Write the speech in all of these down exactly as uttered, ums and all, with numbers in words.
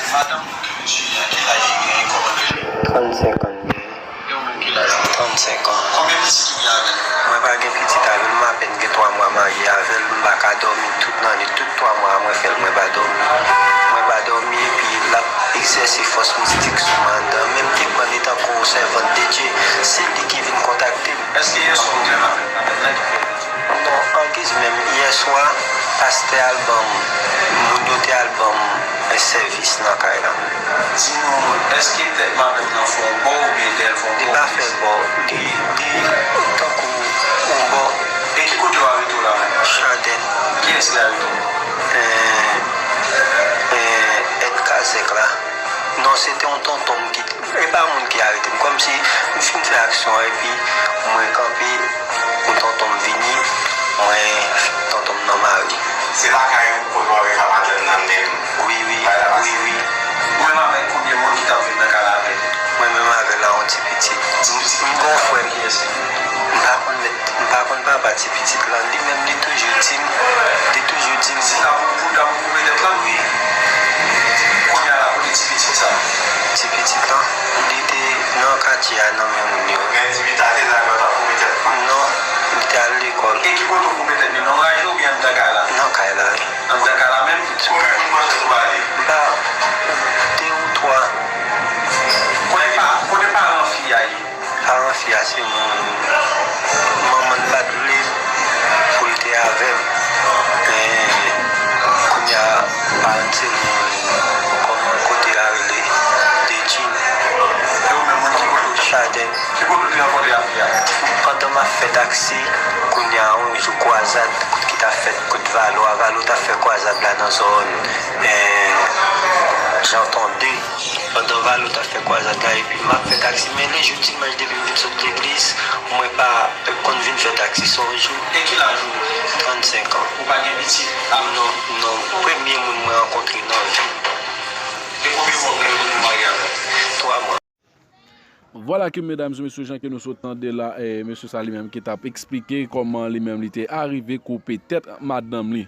Madanm ou ki mesye a, ki laj li genyen, kòman l rele? Trannsenk an li genyen. E ou menm, ki laj ou? Trannsenk an. Konbyen pitit ou gen avè l? Mwen pa gen pitit avè l, m apèn gen twa mwa marye avè l, m pa ka dòmi tout lane, tout twa mwa a mwen fè l, mwen pa dòmi. Mwen pa dòmi, epi l ap egzèse fòs mistik sou mwen anndan. Men m te pran li tankou yon sèvant de Dye, se li ki vin kontakte m. Èske yèswa ou te nan, nan, nan, nan, Non, angiz menm, yèswa, pastè al ban m, moun yo te al ban m sèvis nan kay la. Di nou, èske tèt madanm nan fè yon bò oubyen dèyè l fè yon bò? Li pa fè bò, li, li tankou yon bò. E ki kote yo arete w la menm? Chadèn. Kiyès ki arete w? Eh, eh, èd kazèk la. Non, se te yon tonton m ki, e pa moun ki arete m. Kòmsi m fin fè aksyon an, epi mwen kanpe, pou tonton m vini, mwen, tonton m nan mare. Se lakay ou kote w avèk madanm nan menm? Wi, wi, wi, wi. Ou menm avèk konbyen moun ki t ap viv nan kay la avè l? Mwen menm avè l a yon ti pitit. M, m gen yon frè m. M pa konn mèt, m pa konn papa ti pitit lan. Li menm, li toujou di m, li toujou di m. Se ta pou, pou ta pou koupe tèt lan? Wi. Kounye a la, kote ti pitit sa? Ti pitit lan, li te nan katye a, nan men moun yo. Men ti pitit la te la, yo ta koupe tèt lan? Non, li te al lekòl. E ki kote w koupe tèt li? Nan raje oubyen anndan kay la? Nan kay la, wi. Anndan kay la menm? Konbyen moun panse sou pale? M pa, de ou twa. Kote pa, kote paran fi a ye? Paran fi a se moun, manman l pa t vle pou l te avè m. Men, kounye a, paran l se moun, kòman kote a rele, Dejin. E ou menm, moun ki kote w te? Chadèn. Ki kote w te rankontre ak fi a? Pandan m ap fè taksi, kounye a, yon jou kwazad, kout ki t ap fèt, kout Valo a, Valo t ap fè kwazad la nan zòn, eh, Janton de. Pandan Valo t ap fè kwazad la, epi m ap fè taksi, men lejou dimanch depi m vin sot legliz, mwen pa konn vin fè taksi, se yon jou. E ki laj ou? Trannsenk an. Ou pa gen pitit? Non, non. Premye moun mwen rankontre nan vi m. E konbyen mwa ou gen pou w marye avè l? Twa mwa. Vwala ke medam e mesye, jan ke nou sot tande la, eh, mesye sa li menm ki t ap eksplike kòman li menm li te arive koupe tèt madanm li.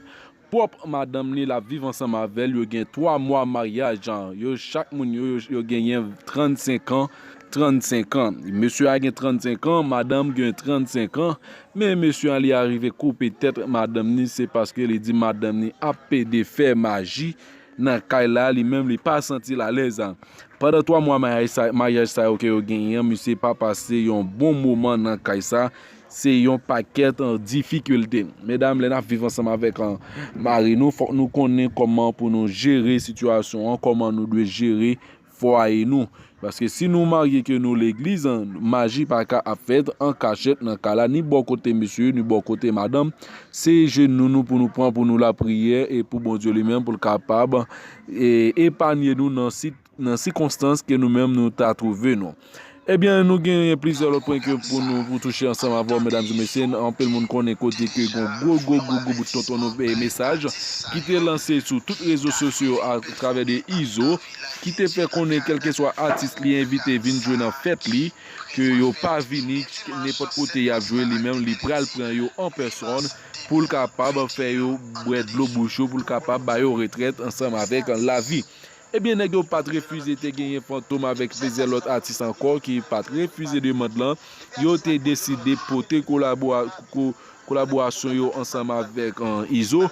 Pwòp madanm li, l ap viv ansanm avè l, yo gen twa mwa maryaj an. Yo, chak moun yo, yo, yo genyen trannsenk an, trannsenk an. Mesye a gen trannsenk an, madanm gen trannsenk an, men mesye a li arive koupe tèt madanm li, se paske li di madanm li ap pede fè maji nan kay la, li menm li pa santi l alèz. Pandan twa mwa maryaj sa, maryaj sa yo ke yo genyen an, misye pa pase yon bon moman nan kay sa. Se yon pakèt, eh, difikilte. Medam, lè n ap viv ansanm avèk, eh, mari nou, fòk nou konnen kòman pou nou jere sitiyasyon an, kòman nou dwe jere fwaye nou. Paske si nou marye ke nou legliz, eh, maji pa ka ap fèt an kachèt nan kay la, ni bò kote mesye, ni bò kote madanm. Se jenou nou pou nou pran pou nou lapriyè e pou Bondye li menm pou l kapab, eh, epanye nou nan sit nan sikonstans ke nou menm nou ta twouve nou. Ebyen, nou genyen plizyè lòt pwen ke pou nou, pou touche ansanm avè w, medam e mesye. Anpil moun konnen kote ke gon gwo, gwo, gwo, gwo bout tonton nou, eh, mesaj ki te lanse sou tout rezo sosyo a travè de Izo, ki te fè konnen kèlkeswa atis li envite vin jwe nan fèt li, ke yo pa vini, nenpòt kote y ap jwe, li menm li pral pran yo an pèsòn pou l kapab fè yo bwè dlo bouch yo, pou l kapab ba yo retrèt ansanm avèk lavi. Ebyen, nèg yo pa t refize, te genyen Fantom avèk plizyè lòt atis ankò ki pa t refize demann lan. Yo te deside pote kolabora-, ko-, kolaborasyon yo ansanm avèk, eh, Izo.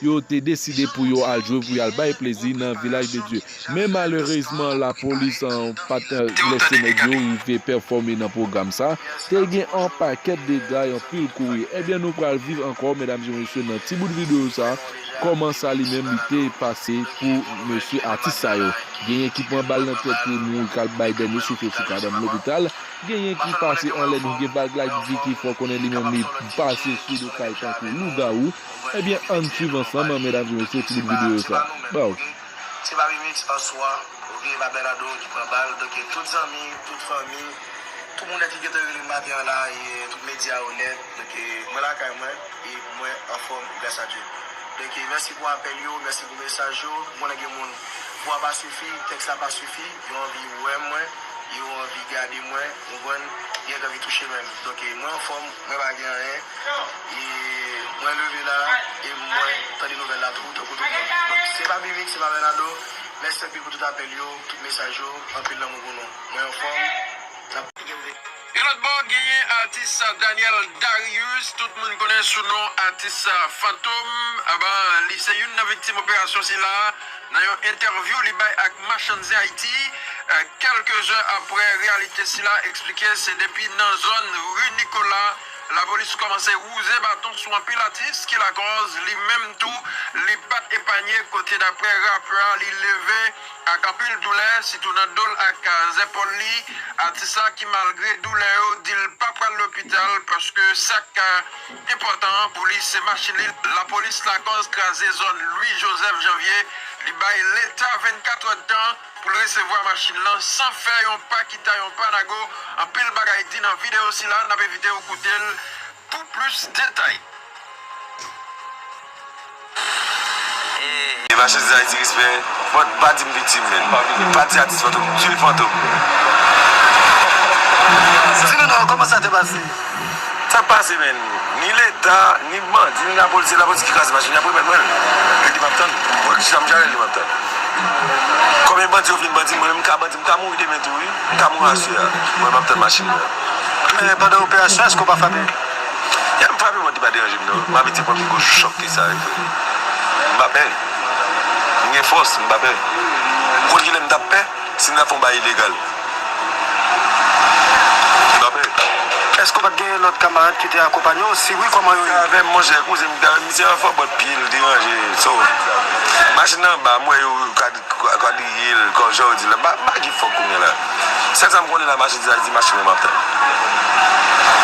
Yo te deside pou yo al jwe, pou y al bay plezi nan Vilaj de Dye. Men malerezman, lapolis, eh, pa t, eh, lèse nèg yo rive pèfòme nan pwogram sa. Te gen yon pakèt dega, yon pil kouri. Ebyen, nou pral viv ankò, medam e mesye, nan ti bout videyo sa. Kòman sa li menm li te pase pou mesye atis sa yo. Genyen ki pran bal nan tèt li, mouri k al bay dènye souf yo sou kabann lopital. Genyen ki pase anlè, nou gen Vag Light Vicky, fò konnen li menm li pase sou de kay tankou lougawou. Ebyen, ann swiv ansanm, medam e mesye, ti bout videyo sa. Baw. Se pa remix, answa, oubyen pa Bernardo ki pran bal. Donk, tout zanmi, tout fanmi, tout moun nèt ki gentan rele m maten an la, e tout medya yo nèt. Donk, mwen lakay mwen, e mwen anfòm, gras a Dye. Donk, mèsi pou apèl yo, mèsi pou mesaj yo. M konnen gen moun, vwa pa sifi, tèks la pa sifi, yo anvi wè mwen, yo anvi gade mwen, konprann, gen anvi touche men m. Donk, mwen anfòm, mwen pa gen anyen. E mwen leve la, e mwen tande nouvèl la tou, tankou tout moun. Donk, se pa Bimik, se pa Bernardo, Mèsi anpil pou tout apèl yo, tout mesaj yo, anpil lanmou pou nou. Mwen anfòm, n ap. Yon lòt bò, genyen atis Daniel Darius, tout moun konnen sou non atis Fantom. Aba, li se youn nan viktim operasyon sila. Nan yon entèvyou li bay ak Machann Zen Ayiti, eh, kèlke zè apre reyalite sila eksplike se depi nan zòn ri Nikola lapolis kòmanse wouze baton sou anpil atis ki lakòz li menm tou li pa t epanye kote dapre rapè a li leve ak anpil doulè sitou nan do l ak, eh, zèpòl li. Atis la ki malgre doulè yo di l pa pral lopital paske sa k, eh, enpòtan pou li se machin li. Lapolis lakòz kraze zòn Louis Joseph Janvier. Li bay leta vennkat èdtan pou l resevwa machin lan san fè yon pa kita yon pa nago. Anpil bagay di nan videyo sila, n ap envite w koute l pou plis detay. E machin Ayiti respè, pa di m viktim, men. Pa di atis Fantom, tye Fantom. Di nou non, kòman sa te pase? Sa pase, men. Ni leta, ni bandi, ni lapolis, se lapolis ki kraze machin, y ap remèt mwen l. Li di m ap tann. Mwen ki chita m jarèl, li m ap tann. Konbyen bandi yo vin bandi, mwen menm m ka bandi, m ka mouri demen tou, wi. M ka mouri aswè a. Mwen m ap tann machin mwen. Men pandan operasyon, èske w pa frape? Ya m frape mòd li pa deranje m non. M abitye pran pi gwo chòk ke sa wi frè. M pa pè. M gen fòs, m pa pè. Konn kilè m t ap pè si m t ap fè yon bagay ilegal. M pa pè. Èske w pa t gen lòt kamarad ki te akonpanye w? Si wi, kòman yo ye? Avè m monchè, koze m t avè m, misye anfò bòt pye l deranje. So, machin nan anba, m wè yo ka Kwa- Kwadriye l, kò jan yo di la, m pa m pa gi fòk kounye a la. Sèl sa m konnen la, machin sa di machin mwen m ap tann.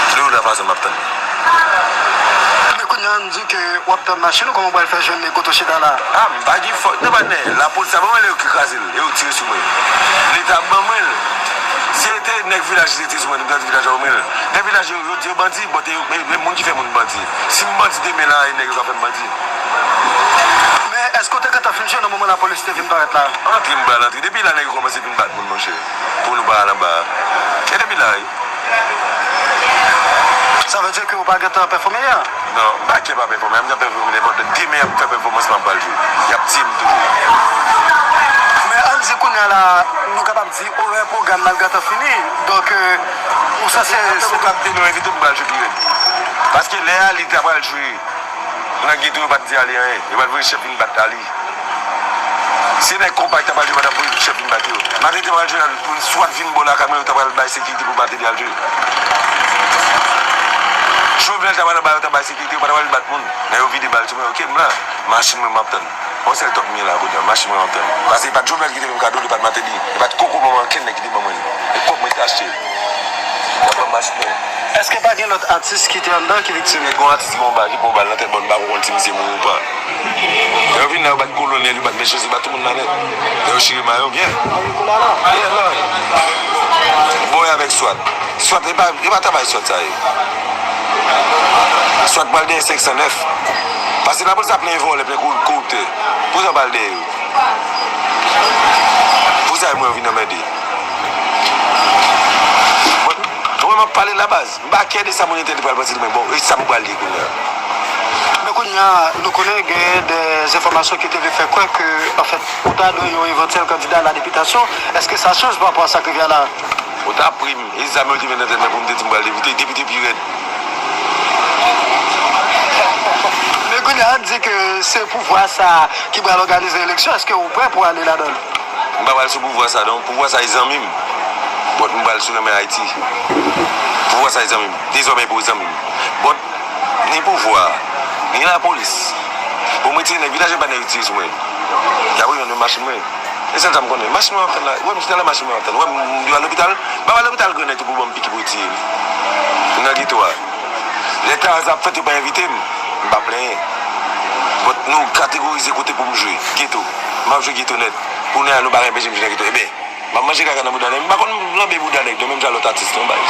De tout fason m ap tann. Men kounye a n di ke w ap tann machin ou, kòman w pral fè jwenn li kote w chita la? A, m pa gi fòk non patnè, lapolis sa ban mwen l, e yo ki kraze l, e yo tire sou mwen. Leta ban mwen l. Si se te nèg vilaj ki te tire sou mwen, m t ap di vilaj yo ban mwen l. Nèg vilaj yo, yo di yo bandi, bon, e yo, e, e moun ki fè moun bandi. Si m bandi demen la, e nèg yo ka fè m bandi. Men èske w te gentan fin jwe nan moman lapolis te vin parèt la? Antre m pral antre. Depi la nèg yo kòmanse vin bat moun monchè. Pou nou pa al anba a. E depi la wi. Sa vle di ke ou pa gentan pèfòme yè? Non, m pa kè pa pèfòme. M gentan pèfòme nenpòt lè. Demen y ap fè pèfòmans m ap pral jwe. Y ap tiye m toujou. Men ann di kounye a la, nou kapab di orè pwogram nan gentan fini. Donk, ou sanse. Apre pwogram te nou envite m pral jwe pi rèd. Paske lè a li ta pral jwe. Nan geto yo pa t di Ali anyen. Yo pa t voye chèf vin bat Ali. Si nèg konpa ki ta pral jwe pa t ap voye chèf vin bat yo. Mateli te pral jwe pou swat vin bò lakay mwen, yo ta pral bay sekirite pou Mateli al jwe. Jovenel ta pral anba yo ta bay sekirite, yo pa t ap pral vin bat moun. Men yo vide bal sou mwen, oke, m la. Machin mwen m ap tann. Yon sèl tòp m gen la kounye a, machin mwen m ap tann. Paske e pa t Jovenel ki te fè m kado, li pa t Mateli, e pa t koko manman ankenn nèg ki te ban mwen li. E kòb mwen te achte l. Y ap ban m machin mwen. Èske pa gen lòt atis ki te anndan ki viktim? Gen yon atis ki pran bal, ki pran bal nan tèt bò, m pa ko konn si misye mouri ou pa. Lè yo vin la, yo bat Kolonèl, yo bat Mechanse, yo bat tout moun la nèt. Lè yo chire mayo, byen. Byen, la. Bòy avèk Swat. Swat, e pa, e pa travay Swat sa ye. Swat pral dèyè senk san nèf. Paske lapolis la plen vòlè, plen koriptè. Poukisa yo pral dèyè yo? Pou sa yo mwen yo vin anmède. Mwen, mwen m ap pale la baz. M pa kè de sa moun entèdi pral panse de mwen. Bon, e sa m pral di kounye a. Men kounye a, nou konnen gen de enfòmasyon ki te vle fè kwè ke, anfèt, ou ta dwe yon evantyèl kandida a la depitasyon. Èske sa chanje pa rapò a sa k rive a la? Ou ta pri m. E zam yo te met nan tèt mwen pou m te di m pral depite, depite pi rèd. Men kounye a, di ke se pouvwa sa a ki pral òganize eleksyon, èske ou prè pou ale ladan l? M pa pral sou pouvwa sa a non, pouvwa sa a e zanmi m. But m pral sou lanmè Ayiti. Pouvwa sa a e zanmi m. Dezòmè pou zanmi m. But ni pouvwa a, ni lapolis. Pou m retire nèg vilaj yo pa nèg yo tire sou mwen. Y ap remèt mwen machin mwen. E sèl sa m konnen. Machin mwen m ap tann la. Ou wè m chita la machin mwen m ap tann. Ou wè m dwe al lopital? M ap al lopital Grannèt tou pou ban m piki pou retire m. M nan geto a. Lè Taraz ap fèt yo pa envite m. M pa plenyen. But nou kategorize kote pou m jwe. Geto. M ap jwe geto nèt. Kounye a nou pa gen peche m jwe nan geto. Ebyen. M ap manje kaka nan bouda nèg. M pa konn lanbe bouda nèg non, menm jan lòt atis non bay.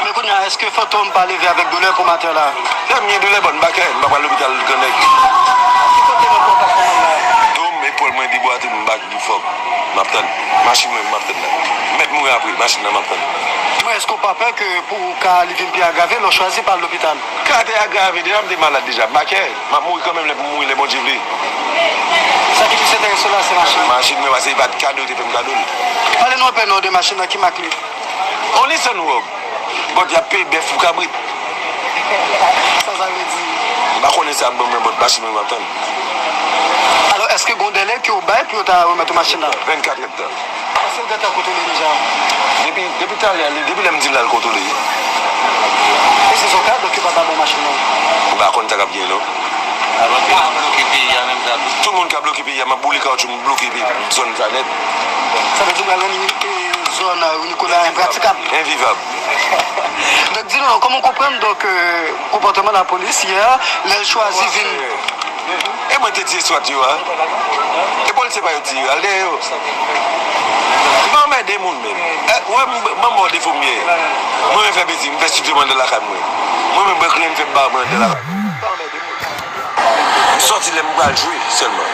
Men kounye a, èske Fantom pa leve avèk doulè pou maten la? Frè m gen doulè but m pa kè, m pa pral lopital gran nèg. Ki kote nan kò w pa fè mal la? Do m, epòl mwen, debwate m, m pa gi fòk. M ap tann. Machin mwen, m ap tann la. M mèt mouri apre, machin nan m ap tann. Men èske w pa pè ke pou ka li vin pi agrave lè w chwazi pa al lopital? Ka te agrave, deja m te malad deja, m pa kè. M ap mouri kanmenm lè pou m mouri lè Bondye vle. Sa ki plis enterese w la, se machin. Machin mwen, paske li pa t kado, yo te fè m kado l. Pale nou anpè non de machin nan, ki mak li? On Nissan Rogue. But y ap peye bèf pou kabrit. Sa sa vle di? M pa konnen sa ap ban mwen, but machin mwen m ap tann. Alò, èske gen yon dèlè ke w bay pou yo ta remèt ou machin nan? Vennkat èdtan. Èske w gentan kontwole deja? Depi, depi talè, depi lè m di l al kontwole. E si se yon kado ki pa ta bon machin nan? M pa konn sa k ap gen non. Alò ke yo bloke peyi a menm jan tou. Tout moun ka bloke peyi a, m ap boule kawoutchou, m bloke peyi, zòn sa nèt. Sa vle di w pral rann, e, zòn, e, Nicolas enpratikab. Envivab. Donk, di nou, kòman w konprann, donk, e, konpòtman lapolis yè, lè l chwazi vin. E mwen te tiye swat yo a. E polisye pa yo tiye, al dèyè yo. M pa anmède moun menm. E, w wè m, m anmò defo m ye. Mwen menm fè betiz, m fè studio m anndan lakay mwen. Mwen menm bwè grenn fè m ba mwen anndan lakay mwen. M sòti lè m pral jwe sèlman.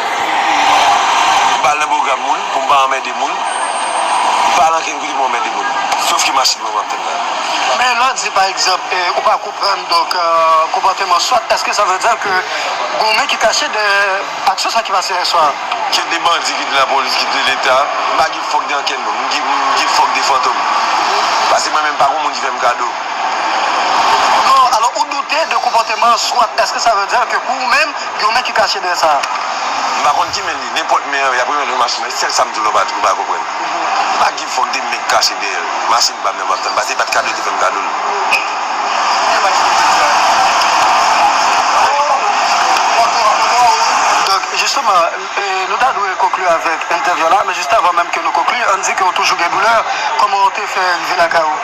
M pa al nan pwogram moun pou m pa anmède moun. M pa al ankenn kote pou m anmède moun. Sof ke machin mwen m ap tann la. Men lè w di, pa egzanp, e, ou pa konprann, donk, e, konpòteman swat, èske sa vle di ke gen yon men ki kache dèyè aksyon sa ki pase yè swa? Kit de bandi, kit de lapolis, kit de leta, m pa give fuck de ankenn moun. M give, m give fuck de fantom. Paske mwen menm pa gen moun ki fè m kado. Non, alò, ou doute de konpòteman swat, èske sa vle di ke pou ou menm, gen yon men ki kache dèyè sa? M pa konn ki men li, nenpòt men y ap remèt mwen machin nan, se sèl sa m di w la, ou pa, ou pa konprann. M pa give fuck de men k kache dèyè l. Machin pa m nan m ap tann, paske se pa t kado yo te fè m kado l. Donk, jisteman, e, nou ta dwe konkli avèk entèvyou la, men jis avan menm ke nou konkli, ann di ke w toujou gen doulè, kòman w te fè rive lakay ou?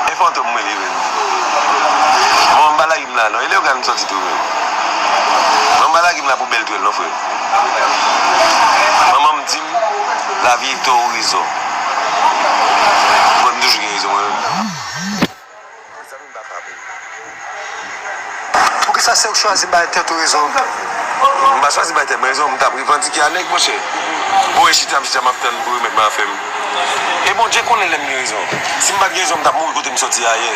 E fantom mwen li menm. Bon, m pa lage m la non. E Leyogàn m sòti tou menm. Bon, m pa lage m la pou bèl twèl non, frè. Manman m di m, lavi e tò ou rezon. Mwen, m toujou gen rezon mwen menm. Mezanmi, m pa frape. Poukisa se ou k chwazi bay tèt ou rezon? M pa chwazi bay tèt mwen rezon, m t ap revandike a nèg, monchè. Bon, e chita m chita, m ap tann pou remèt mwen afè m. E Bondye konnen lè m gen rezon. Si m pa t gen rezon, m t ap mouri kote m sòti a yè.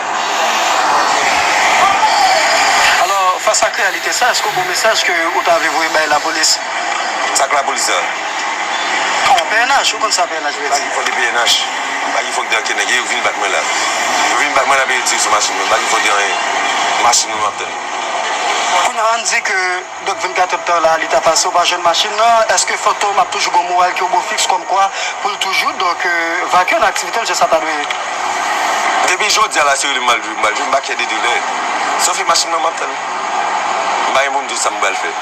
Alò, fas ak reyalite sa, èske w gen yon mesaj ke ou ta vle voye bay lapolis? Sa k lapolis la? P N H, ou konn sa P N H vle di? M pa gen fòk de P N H. M pa gen fòk de ankenn nèg. Yo vin bat mwen la. Yo vin bat mwen la, epi yo tire sou machin mwen. M pa gen fòk de anyen. Machin mwen m ap tann. Kounye a, ann di ke, donk, vennkat èdtan la, li ta pase, ou pa jwenn machin nan. Èske Fantom ap toujou gen yon moral ki obo fiks kòmkwa pou l toujou, donk, e, vakye nan aktivite l jan sa ta dwe ye? Depi jodi a la, si yo rele m, m al jwe, m al jwe, m pa kè de doulè. Sof ke machin mwen m ap tann. M pa gen pou m di w sa m pral fè.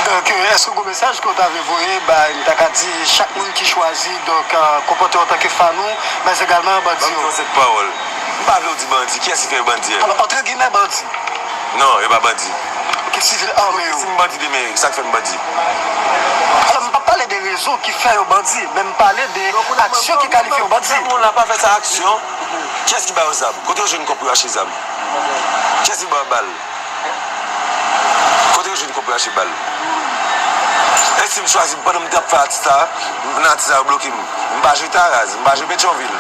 Donk, e, èske gen yon mesaj ke w ta vle voye bay, m ta ka di, chak moun ki chwazi, donk, e, konpòte w antanke fan ou, men egalman bandi yo? Ban m di w yon senp pawòl. M pa vle w di bandi. Kiyès ki fè yo bandi a? Alò, antre gimè, bandi. Non, yo pa bandi. Ki sivil ame yo. Si m bandi demen, sa k fè m bandi? Alò, m p ap pale de rezon ki fè yo bandi, men m pale de aksyon ki kalifye yo bandi. Moun la pa fè sa aksyon. Kiyès ki ba yo zam? Kote yo jwenn kòb pou yo achte zam? Kiyès ki ba yo bal? Kote yo jwenn kòb pou yo achte bal? E si m chwazi, pandan m t ap fè atis la, nan atis la yo bloke m. M pa jwe Taraz, m pa jwe Petyonvil.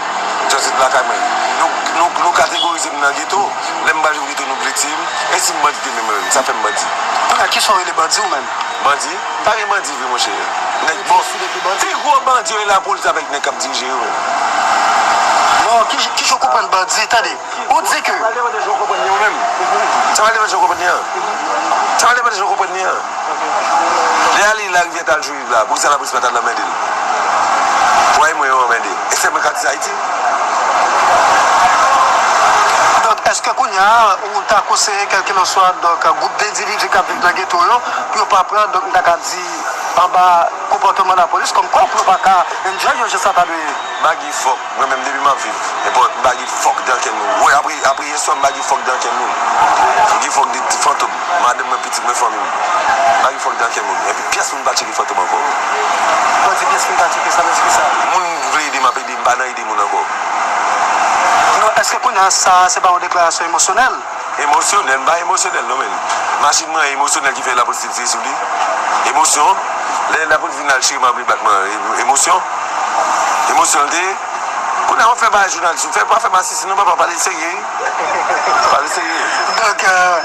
Jòs lakay mwen. Nou, nou, nou kategorize m nan geto. Lè m pral jwe geto, nou glitye m. E si m bandi demen mwen menm, sa fè m bandi. Kounye a, kisa w rele bandi ou menm? Bandi? Pa gen bandi vre, monchè. Nèg bon. Pi gwo bandi yo, e lapolis avèk nèg k ap dirije yo menm. Non, ki, ki jan w konprann bandi? Tande, ou di ke. Sa pral depann de jan w konprann li an menm. Sa pral depann de jan w konprann li an. Sa pral depann de jan w konprann li an. Lè ale Larivyè t al jwe la, poukisa lapolis pa t al anmède l? Pwaye mwen yo anmède. E sèlman k atis Ayiti? Donk, èske kounye a, ou ta konseye kèlkelanswa, donk, gwoup de endividi k ap viv nan geto yo, pou yo pa pran, donk, m ta ka di, anba konpòteman lapolis, kòmkwa pou yo pa ka enjoy yo jan sa ta dwe ye? M pa give fuck. Mwen menm depi m ap viv, nenpòt, m pa give fuck de ankenn moun. Wi, apre, apre yèswa, m pa give fuck de ankenn moun. M give fuck de ti fantom. Madanm mwen, pitit mwen, fanmi m. M pa give fuck de ankenn moun. Epi pyès moun pa tcheke fantom ankò. Lè w di pyès moun pa tcheke, sa vle di kisa? Moun vle ede m ap ede, m pa nan ede moun ankò. Non, èske kounye a sa, se pa yon deklarasyon emosyonèl? Emosyonèl? M pa emosyonèl non, menn. Machin mwen emosyonèl ki fè lapolis te tire sou li? Emosyon? Lè lapolis vin al chire m ap li bat mwen, e-, emosyon? Emosyon l te ye? Kounye a w ap fè bagay jounalis, ou fè, pa fè m asisi non, papa, pale serye wi. Pale serye. Donk, euh,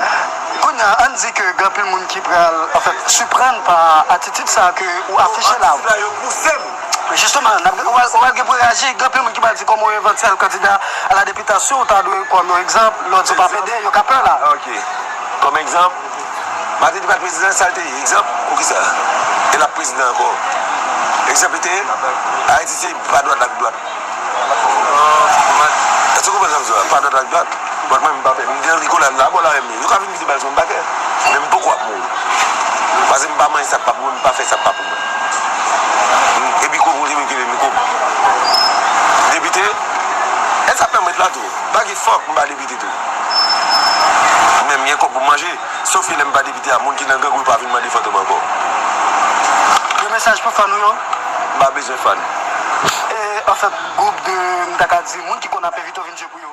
An di ke gen anpil moun ki pral, anfèt, siprann pa atitid sa ke ou afiche la. Atitid la, yo pouse m. Jisteman, n ap, ou pral, ou pral gen pou reyaji, gen anpil moun ki pral di kòman w evantyèl kandida a la depitasyon, ou ta dwe pran yon egzanp, lè w di w pa pede, yo ka pè la. Ok. Kòm egzanp, Martelly pa t prezidan, sa l te ye? Egzanp, poukisa? E l ap prezidan ankò. Egzanp, li te ye? Ayiti se pa dwat ak dwat. Èske w konprann sa m di w la? Pa dwat ak dwat. Dwat mwen, m pa fè. M gen Nicolas la, bò la, men yo ka vin vide bal sou m, m pa kè. Men m poko ap mouri. Paske m pa manje sa k pa pou mwen, m pa fè sa k pa pou mwen. M, epi kob ou te vin kenbe mikwo m. Depite, e sa pèmèt la tou. Pa gen fòk m pa depite tou. Men m gen kòb pou m manje. Sof lè m pa depite a, moun ki nan gang yo pa vin mande Fantom ankò. Yon mesaj pou fan ou yo? M pa bezwen fan. E, anfèt, gwoup de, m ta ka di, moun ki konn ap envite w vin jwe pou yo.